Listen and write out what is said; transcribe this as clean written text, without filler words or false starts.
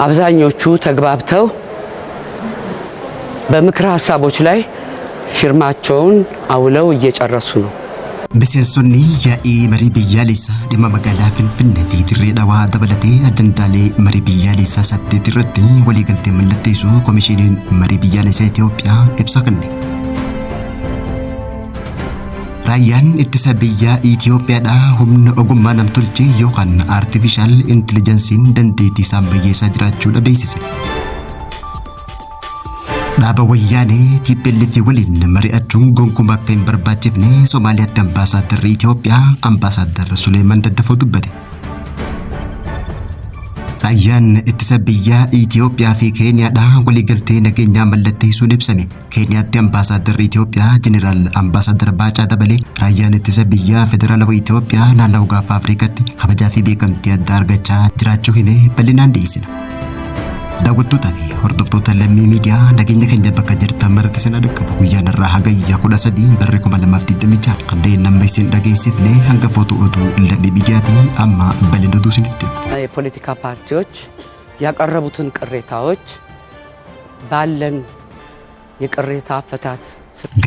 አብዛኞቹ ተግባብተው በምክረ ሀሳቦች ላይ ፊርማቸውን አውለው እየጨረሱ ነው። Miseensonni yaa'ii marii biyyaalessaa dhimma magaalaa Finfinnee fi Dirree Dhawaa dabalatee ajandaalee marii biyyaalessaa 8 irratti waliigaltee mallatteessuu Komishiniin Marii Biyyaalessaa Itoophiyaa ibsa kenne. Raayyaan ittisa biyyaa Itoophiyaadhaa humna ogummaa namtolchee yookaan artificial intelligenceiin dandeettii isaa ammayyeessaa jiraachuudha beeksise. Dhaaba Wayyaanee TPLF waliin mari'achuun gonkumaa akka hin barbaachifne Somaaliyaatti Ambaasaaddarri Itoophiyaa Ambaasaaddarri Suleeman Daddafoo dubbate. Raayyaan ittisa biyyaa Itoophiyaa fi Keeniyaadhaa waliigaltee nageenyaa mallatteessuun ibsame. Keeniyaatti Ambaasaaddarri Itoophiyaa Jeneraal Ambaasaadar Baacaa Dabalee raayyaan ittisa biyyaa Federaalawaa Itoophiyaa naannawaa Gaafa Afrikaatti kabajaa fi beekamtii addaa argachaa jiraachuu himee bal'inaan dhiyeessina. Daawwattootaa fi hordoftoota Lammii Miidiyaa, nageenya keenya bakka jirtan maratti isin dhaqqabu. Guyyaan irraa Hagayya 13 barri 2026, kanneen amma isin dhageessifne hangafoota oduu Lammii Miidiyaatii, amma bal'ina oduu isinitti. የፖለቲካ ፓርቲዎች ያቀረቡትን ቅሬታዎች ባለን የቅሬታ አፈታት